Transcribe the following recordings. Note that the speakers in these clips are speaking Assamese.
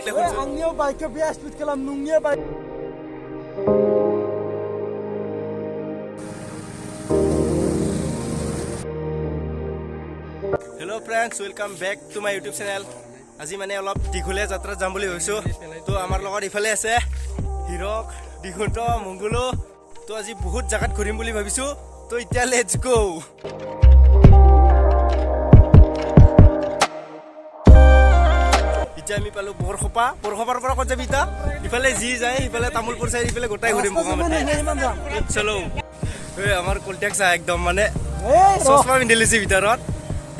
লে শুনছো। आंनियाव बाइकआ बेया स्पिड खालाम नोंनिया bike. Hello friends, welcome back to my YouTube channel. আজি মানে অলপ দীঘলীয়া যাত্ৰাত যাম বুলি ভাবিছোঁ। তো আমাৰ লগত ইফালে আছে হীৰক, দিগন্ত, মংগলো। তো আজি বহুত জেগাত ঘূৰিম বুলি ভাবিছোঁ। তো এতিয়া let's গ'। এতিয়া আমি পালোঁ বৰখোপা। বৰখোপাৰ পৰা ক'ত যাবি এতিয়া? ইফালে যি যায় সিফালে তামোলপুৰ চাইড, ইফালে গোটাই ঘূৰিম। সিমান যাম। চলো। এই আমাৰ কলটেক চাহ একদম মানে এই ৰ। চশমা পিন্ধি লৈছে ভিতৰত।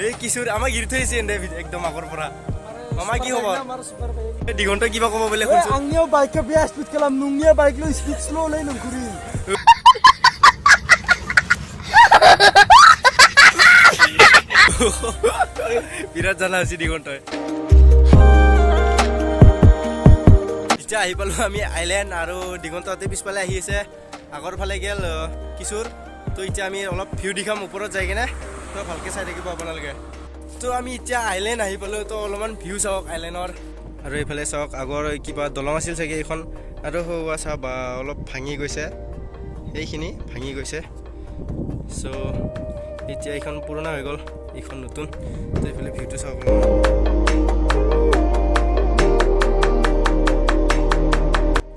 এই কিশোৰ আমাক এৰি থৈ আহিছে এনে একদম আগৰ পৰা। মামা, কি খবৰ? আমাৰ super bike. এই দিগন্ত কিবা ক'ব বোলে এই শুনছো। आंनियाव बाइकआ बेया स्पिड खालाम नोंनिया बाइक ल स्पिड स्ल' लै नोंखुरि। বিৰাট জানা হৈছে দিগন্তই। এতিয়া আহি পালোঁ আমি আইলেণ্ড আৰু দিগন্তহঁতে পিছফালে আহি আছে, আগৰ ফালে গ'ল কিশোৰ। তো এতিয়া আমি অলপ ভিউ দেখাম ওপৰত যাই কিনে, তো ভালকৈ চাই থাকিব আপোনালোকে। তো আমি এতিয়া আইলেণ্ড আহি পালোঁ, তো অলপমান ভিউ চাওক আইলেণ্ডৰ। আৰু এইফালে চাওক, আগৰ কিবা দলং আছিল চাগে এইখন। আৰু সৌৱা চাওক বা অলপ ভাঙি গৈছে, সেইখিনি ভাঙি গৈছে। চ' এতিয়া এইখন পুৰণা হৈ গ'ল, এইখন নতুন। তো এইফালে ভিউটো চাওক অলপমান।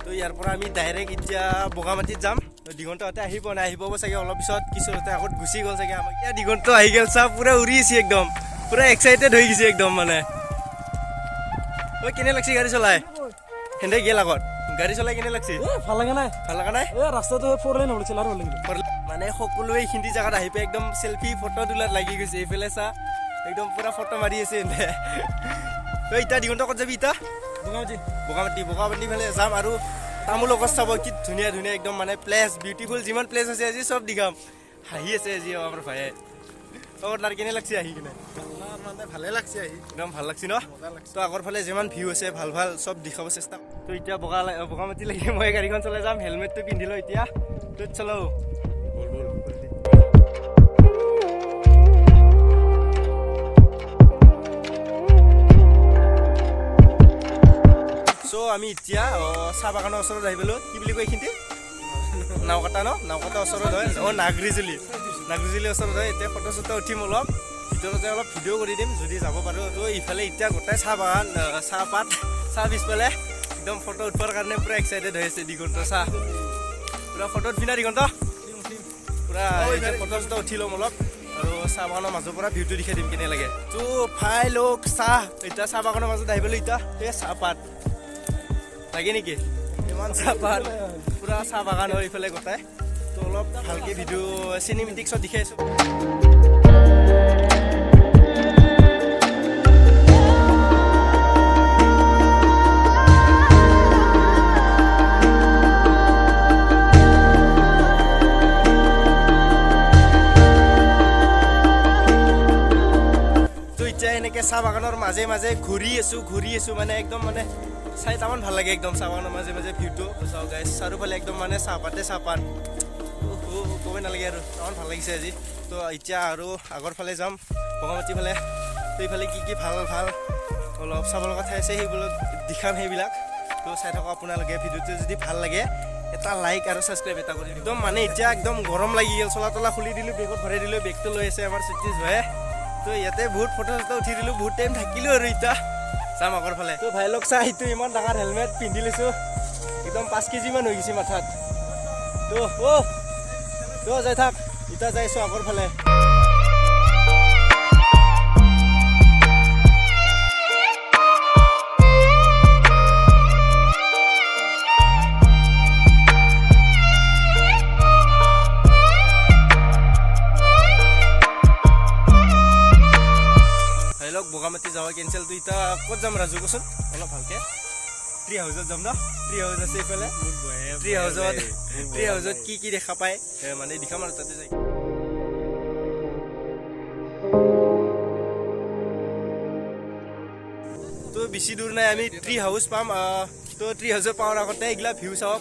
তো ইয়াৰ পৰা আমি ডাইৰেক্ট এতিয়া বগামাটিত যাম। তো দিগন্তহঁতে আহিব নাই, আহিব চাগে অলপ পিছত। কিশোৰহঁতে আগত গুচি গ'ল চাগে আমাক। এতিয়া দিগন্ত আহি গ'ল, চাহ পুৰা উৰি আছে একদম, পুৰা এক্সাইটেড হৈ গৈছে একদম মানে। ঐ, কেনে লাগছে গাড়ী চলাই? সেন্দে গেল আগত। গাড়ী চলাই কেনে লাগছে? এ ভাল লগা নাই। ভাল লগা নাই? এ ৰাস্তাটো ফ'ৰ লেন হ'লে আৰু ভাল লাগিল। মানে সকলোৱে এইখিনি জেগাত আহি পাই একদম চেলফি ফটো তোলাত লাগি গৈছে। এইফালে চা, একদম পুৰা ফটো মাৰি আছে এনে। ঐ, এতিয়া দিগন্ত ক'ত যাবি এতিয়া? বগামাটি। বগামাটি, বগামাটি ফালে যাম আৰু তামোলৰ গছ চাব, কি ধুনীয়া ধুনীয়া একদম মানে প্লেচ, বিউটিফুল যিমান প্লেচ আছে আজি চব দেখাম। হাঁহি আছে আজি আমাৰ ভাইয়ে। তহঁত কেনে লাগছে আহি কিনে? মানে ভালে লাগছে আহি। একদম ভাল লাগছে ন? মজা লাগছে। তো আগৰ ফালে যিমান ভিউ আছে ভাল ভাল চব দেখাব চেষ্টা। তো এতিয়া বগামাটি লাগি মই গাড়ীখন চলাই যাম। হেলমেটটো পিন্ধি লওঁ এতিয়া। তো চলো। চ' আমি এতিয়া চাহ বাগানৰ ওচৰত আহি পালোঁ। কি বুলি কয় এইখিনিতে? নাওকাটা ন? নাওকাটা ওচৰত হয়। অ', নাগৰিজুলি, নাগৰিজুলিৰ ওচৰত হয়। এতিয়া ফটো চটো উঠিম, অলপ ভিতৰতে অলপ ভিডিঅ' কৰি দিম যদি যাব পাৰোঁ। তো ইফালে এতিয়া গোটেই চাহ বাগান, চাহপাত, চাহ পিছফালে একদম ফটো উঠবাৰ কাৰণে পূৰা এক্সাইটেড হৈ আছে দিগন্ত। চাহ পূৰা ফটো উঠবি না দিগন্ত? পূৰা এতিয়া ফটো চটো উঠি ল'ম অলপ আৰু চাহ বাগানৰ মাজৰ পৰা ভিউটো দেখাই দিম কেনে লাগে। তো ভাই লোক, চাহ এতিয়া চাহ বাগানৰ মাজত আহি পালোঁ। এতিয়া এই চাহপাত লাগে নেকি ইমান চাহপাত, পূৰা চাহ বাগান হয় ইফালে গোটাই। তো অলপ ভালকে ভিডিঅ' চিনেমেটিক্সত দেখাই আছোঁ। তো এতিয়া এনেকে চাহ বাগানৰ মাজে মাজে ঘূৰি আছোঁ, ঘূৰি আছোঁ, মানে একদম মানে চাই তামান ভাল লাগে একদম চাহ বাগানৰ মাজে মাজে ভিউটো। চাওঁ গাইছ, চাৰিওফালে একদম মানে চাহপাতে চাহপাত, অ' ক'বই নালাগে আৰু, তামান ভাল লাগিছে আজি। তো এতিয়া আৰু আগৰ ফালে যাম, বগামাটি ফালে। তো এইফালে কি কি ভাল ভাল অলপ চাব লগা ঠাই আছে, সেইবিলাক দেখাম সেইবিলাক। তো চাই থাকক আপোনালোকে। ভিডিঅ'টো যদি ভাল লাগে এটা লাইক আৰু ছাবস্ক্ৰাইব এটা কৰি। একদম মানে এতিয়া একদম গৰম লাগি গ'ল। চোলা তোলা খুলি দিলোঁ, বেগত ভৰাই দিলোঁ। বেগটো লৈ আছে আমাৰ চুটিজ ভায়ে। তো ইয়াতে বহুত ফটো চটো উঠি দিলোঁ, বহুত টাইম থাকিলোঁ আৰু এতিয়া যাম আগৰ ফালে। তো ভাই লোক চাহ, সেইটো ইমান ডাঙৰ হেলমেট পিন্ধি লৈছোঁ, একদম 5 কেজিমান হৈ গৈছে মাথাত। তো অ' তো যাই থাক, এতিয়া যাইছোঁ আগৰ ফালে। ভাই লোক, বগামাটি যাৱা কেঞ্চেল। তো এতিয়া ক'ত যাম ৰাজু, কচোন অলপ ভালকে? ট্ৰি হাউচত যাম ন? ট্ৰি হাউচ আছে এইফালে। ট্ৰি হাউচত কি কি দেখা পায় মানে দেখাম আৰু তাতে যাই। তো বেছি দূৰ নাই, আমি ট্ৰি হাউচ পাম। তো ট্ৰি হাউচত পোৱাৰ আগতে এইগিলা ভিউ চাওক,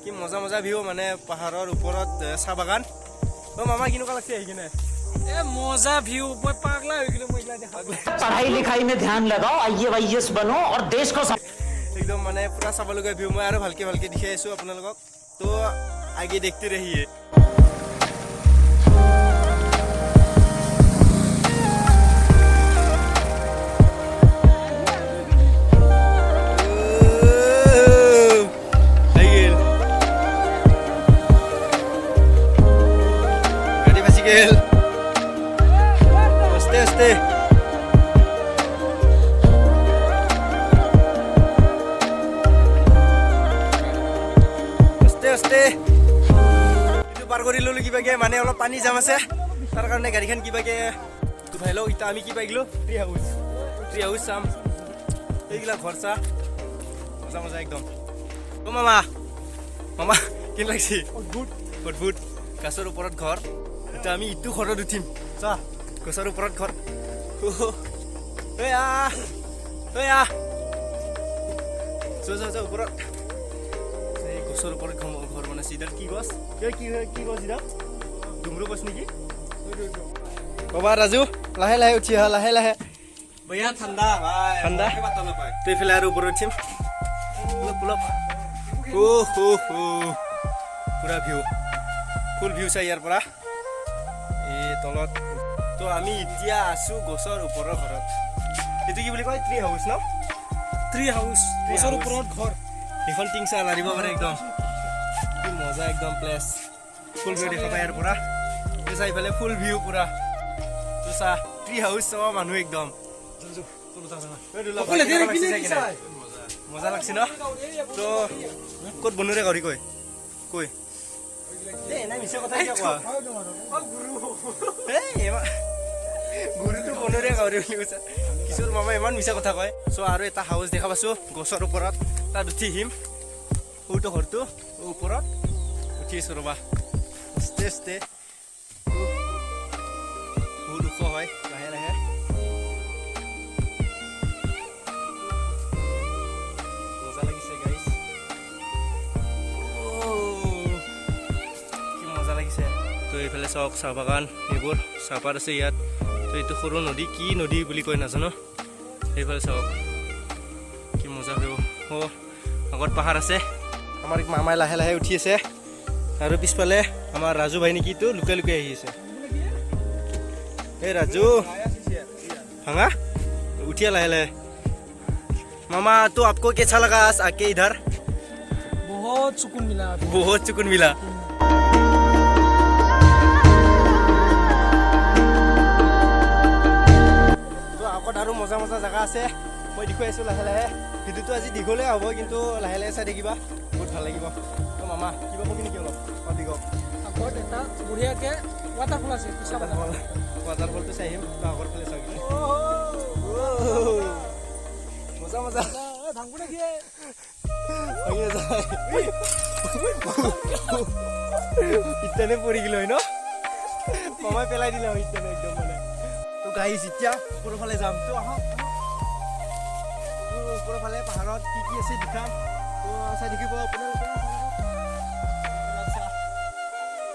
কি মজা মজা ভিউ, মানে পাহাৰৰ ওপৰত চাহ বাগান। অ' মামা, কেনেকুৱা লাগছে আহি কিনে? এ মজা ভিউ, মই পাগলা হৈ গ'লো মই এইগিলা দেখা। पढ़ाई लिखाई में ध्यान लगाओ, आईएएस बनो और देश को একদম মানে পুৰা চাবলগীয়া ভিউ। মই আৰু ভালকে ভালকে দেখাই আছোঁ আপোনালোকক, তো আগে দেখতে ৰহিয়ে। আহি গ'ল গাড়ী, বাচি গ'ল। আস্তে আস্তে। আস্তে আস্তে। এইটো পাৰ কৰি ল'লো কিবাকে, মানে অলপ পানী জাম আছে, তাৰ কাৰণে গাড়ীখন কিবাকে। তো ভাই লওক, এতিয়া আমি কি পাই গ'লো? Tree house. ট্ৰি হাউচ চাম। এইগিলা ঘৰ চা, মজা মজা একদম। অ' মামা, মামা, কেনে লাগছে? অদ্ভুত। অদ্ভুত। গাছৰ ওপৰত ঘৰ। এতিয়া আমি ইটো ঘৰত উঠিম। চা, গছৰ ওপৰত ঘৰ। ঐ আহ, ঐ আহ, যোৱা যোৱা যোৱা ওপৰত। এই গছৰ ওপৰত ঘৰ ঘৰ বনাইছে। এইডাল কি গছ? এই কি কি গছ এইডাল? ডুমৰু গছ নেকি? বাবা ৰাজু, লাহে লাহে উঠি আহা, লাহে লাহে। বঢ়িয়া ঠাণ্ডা ভাই। ঠাণ্ডা? পাত্তা নাপায়। তো এইফালে আৰু ওপৰত উঠিম। অলপ অলপ। অ' হো হো, পুৰা ভিউ, ফুল ভিউ চাই ইয়াৰ পৰা। এই তলত। তো আমি এতিয়া আছো গছৰ ওপৰৰ ঘৰত। এইটো কি বুলি কয়? ট্ৰি হাউচ ন? ট্ৰি হাউচ, গছৰ house। ওপৰত ঘৰ। সেইখন টিং চা, লাৰিব পাৰে একদম। কি মজা একদম প্লেচ। ফুল ভিউ দেখা পায় ইয়াৰ পৰা। তো চা, ইফালে ফুল ভিউ পুৰা। তো চা, ট্ৰি হাউচ চাব মানুহ একদম। অকলে দেৰি পিনে কি চাই? মজা লাগছে ন? তো ক'ত বনৰীয়া গাহৰি? কৈ কৈ। এই এনে মিছা কথা কিয় কোৱা? এই গুৰুটো বনৰীয়া গাহৰি বুলি কৈছে। কিশোৰ মামা ইমান মিছা কথা কয়। চ' আৰু এটা হাউচ দেখা পাইছোঁ গছৰ ওপৰত, তাত উঠি আহিম। সৰুটো ঘৰটো ওপৰত উঠি আছোঁ, ৰ'বা। আস্তে আস্তে। বহুত ওখ হয়। লাহে লাহে। মজা লাগিছে গাইছ। কি মজা লাগিছে। তো এইফালে চাওক, চাহ বাগান, এইবোৰ চাহপাত আছে ইয়াত। তো এইটো সৰু নদী, কি নদী বুলি কয় নাজানো। এইফালে চাওক, কি মজা ভিউ। অ', আগত পাহাৰ আছে। আমাৰ মামাই লাহে লাহে উঠি আছে আৰু পিছফালে আমাৰ ৰাজু ভাই নেকি এইটো, লুকাই লুকাই আহি আছে। এই ৰাজু ভাঙা উঠিয়া লাহে লাহে। मामा, तो आपको कैसा लगा आज आके इधर? बहुत सुकून मिला अभी। बहुत सुकून मिला। তো আগত আৰু মজা মজা জেগা আছে, মই দেখুৱাই আছোঁ লাহে লাহে। ভিডিঅ'টো আজি দীঘলীয়া হ'ব, কিন্তু লাহে লাহে চাই থাকিবা, বহুত ভাল লাগিব। তো মামা, কিবা কবি নেকি অলপ পাব্লিকক? আগত এটা বঢ়িয়াকে ৱাটাৰফল আছে, এইটো চাব যাব। ৱাটাৰফলটো চাই আহিম। তো আগৰ ফালে চাওক। মজা মজা। ভাঙব নেকি? ভাঙি যায়। ইত্যানে পৰি গ'ল হয় ন? মামাই পেলাই দিলে হয় ইত্যানে একদম মানে। তো গাইছ, এতিয়া ওপৰৰ ফালে যাম। তো আহক আহক। তো ওপৰৰ ফালে পাহাৰত কি কি আছে দেখাম। তো চাই থাকিব আপোনালোকে। এইবিলাক চাহ,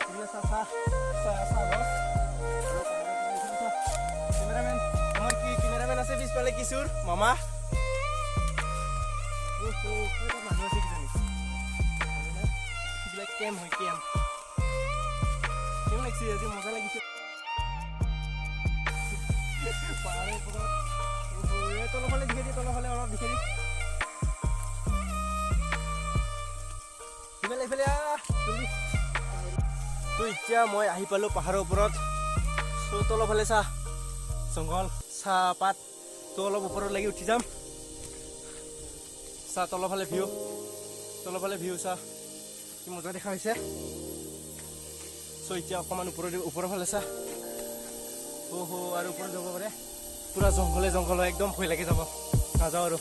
এইবিলাক চাহ চাহ চাহ চাহ গছ। আৰু পাহাৰৰ ফালে এইখিনি চাহ। কেমেৰামেন আমাৰ, কি কেমেৰামেন আছে পিছফালে, কিশোৰ মামা। অ' তাত মানুহ আছে কিজানি। মানুহ নাই? এইবিলাক কেম্প হয়, কেম্প। কেনে লাগিছে আজি? মজা লাগিছে পাহাৰৰ ওপৰত। এই তলফালে দেখি দি, তলফালে অলপ দেখি দি। ইফালে ইফালে আহ, জলদি। তো এতিয়া মই আহি পালোঁ পাহাৰৰ ওপৰত। চ' তলফালে চাহ, জংঘল, চাহপাত। তো অলপ ওপৰত লাগি উঠি যাম। চাহ, তলফালে ভিউ, তলফালে ভিউ চাহ, কি মজা দেখা হৈছে। চ' এতিয়া অকণমান ওপৰত, ওপৰৰ ফালে চাহ। অ' হ', আৰু ওপৰত যাব পাৰে। পূৰা জংঘলে জংঘল হয়, একদম ভয় লাগি যাব, নাযাওঁ আৰু।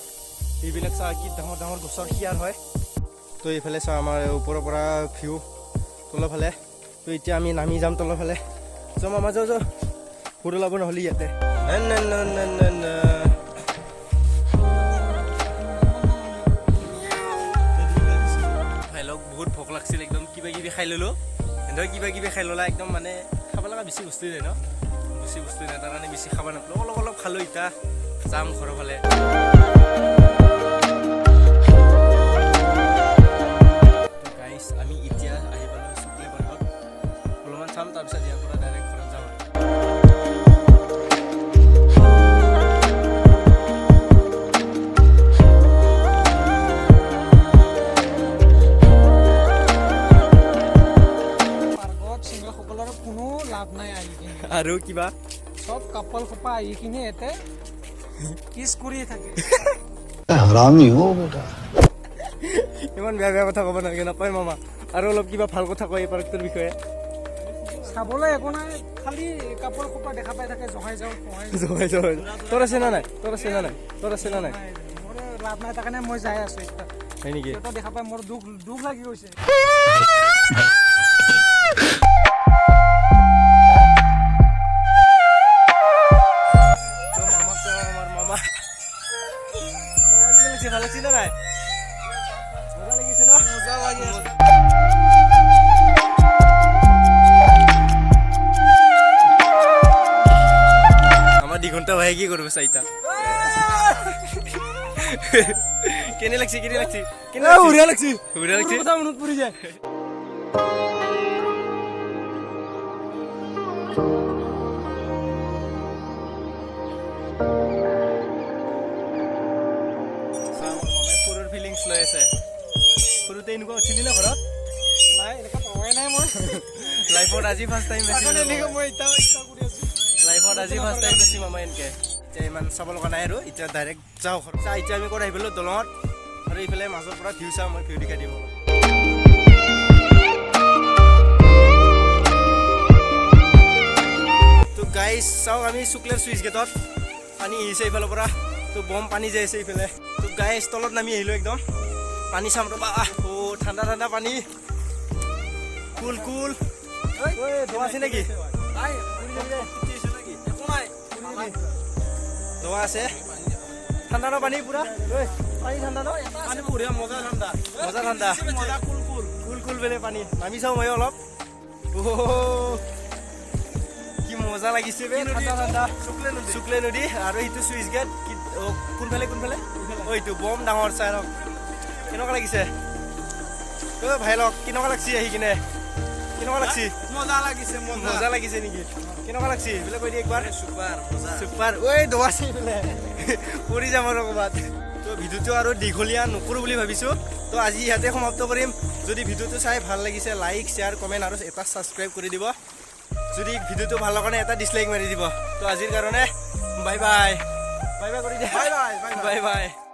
এইবিলাক চাহ, কি ডাঙৰ ডাঙৰ গছৰ শিয়াৰ হয়। তো এইফালে চাহ, আমাৰ ওপৰৰ পৰা ভিউ তলফালে। তো এতিয়া আমি নামি যাম তলফালে। যাওঁ মামা, যাওঁ যাওঁ, সৰু ওলাব নহ'লে ইয়াতে। না না না না না। ভাই লগ, বহুত ভোক লাগছিল একদম, কিবা কিবি খাই ল'লোঁ। এনেদৰে কিবা কিবি খাই ল'লা একদম, মানে খাব লগা বেছি বস্তু নাই ন, বেছি বস্তু নাই, তাৰ কাৰণে বেছি খাব নাপালোঁ, অলপ অলপ খালোঁ। এতিয়া যাম ঘৰৰ ফালে। আৰু কিবা? চব কাপল খোপা আহি কিনে ইয়াতে কিছ কৰিয়ে থাকে। हरामी हो बेटा। ইমান বেয়া বেয়া কথা ক'ব নালাগে, নাপায় মামা। আৰু অলপ কিবা ভাল কথা কয় এই পাৰ্কটোৰ বিষয়ে। চাবলৈ একো নাই, খালি কাপল খোপা দেখা পাই থাকে, জহাই যাওঁ সহায়। জহাই জহাই। তোৰ আছে না নাই? তোৰ আছে না নাই? তোৰ আছে না নাই? মোৰ লাভ নাই, তাৰ কাৰণে মই যাই আছো এতিয়া। হয় নেকি? সিহঁতৰ দেখা পাই মোৰ দুখ দুখ লাগি গৈছে। তো মামাক তো আমাৰ মামা, মামা কেনে লাগিছে? ভাল লাগিছে না নাই? মজা লাগিছে ন? মজা লাগি আছে। আমাৰ দিঘণ্টা ভাই কি কৰিব চাইতা? কেনে লাগছে? কেনে লাগছে? কেনে লাগছে? বঢ়িয়া লাগছে। বঢ়িয়া লাগছে। কথা মনত পৰি যায়। সৰুৰ ফিলিংছ লৈ আছে। সৰুতে এনেকুৱা উঠিলি না ঘৰত? নাই, এনেকুৱা পোৱাই নাই মই। লাইফত আজি ফাৰ্ষ্ট টাইম বেছি। তাৰকাৰণে এনেকুৱা মই এতিয়া ইচ্ছা কৰি আছো। লাইফত আজি ফাৰ্ষ্ট টাইম বেছি মামা এনেকে। এতিয়া ইমান চাব লগা নাই আৰু, এতিয়া ডাইৰেক্ট যাওঁ ঘৰত। চা, এতিয়া আমি ক'ত আহি পালোঁ? দলঙত। আৰু এইফালে মাজৰ পৰা ভিউ চাওঁ, মই ভিউ দেখাই দিম অলপ। তো গাইজ চাওক, আমি শুক্লাৰ চুইচ গেটত। পানী আহিছে এইফালৰ পৰা, তো বম পানী যাই আছে এইফালে। তো গাইজ, তলত নামি আহিলোঁ একদম। পানী চাম ৰ'বা। অ' ঠাণ্ডা ঠাণ্ডা পানী, কুল কুল। ধোঁৱা আছে নেকি? নাই, একো নাই। ধোঁৱা আছে। ঠাণ্ডা ন পানী পুৰা? ঐ, পানী ঠাণ্ডা ন? পানী বঢ়িয়া, মজা ঠাণ্ডা। মজা ঠাণ্ডা। মজা কুল কুল। কুল কুল বেলে পানী। নামি চাওঁ ময়ো অলপ। অ' কি মজা লাগিছে বে, ঠাণ্ডা ঠাণ্ডা। শুক্লে নদী। শুক্লে নদী আৰু সেইটো চুইচ গেট। কি অ, কোনফালে কোনফালে? অ' এইটো বম ডাঙৰ। চাই লওক কেনেকুৱা লাগিছে। অ' ভাই লওক, কেনেকুৱা লাগছি আহি কিনে? কেনেকুৱা লাগছি? মজা লাগিছে, মজা। মজা লাগিছে নেকি? কেনেকুৱা লাগছি এইবিলাক কৈ দিয়ে একবাৰ। সুপাৰ মজা। চুপাৰ। ঐ, দবা আছে এইফালে, পৰি যাম আৰু ক'ৰবাত। তো ভিডিঅ'টো আৰু দীঘলীয়া নকৰোঁ বুলি ভাবিছোঁ, তো আজি ইয়াতে সমাপ্ত কৰিম। যদি ভিডিঅ'টো চাই ভাল লাগিছে, লাইক, শ্বেয়াৰ, কমেণ্ট আৰু এটা ছাবস্ক্ৰাইব কৰি দিব। যদি ভিডিঅ'টো ভাল লগা নাই, এটা ডিছলাইক মাৰি দিব। তো আজিৰ কাৰণে বাই বাই। বাই বাই কৰি দিয়া। Bye bye, bye. Bye bye.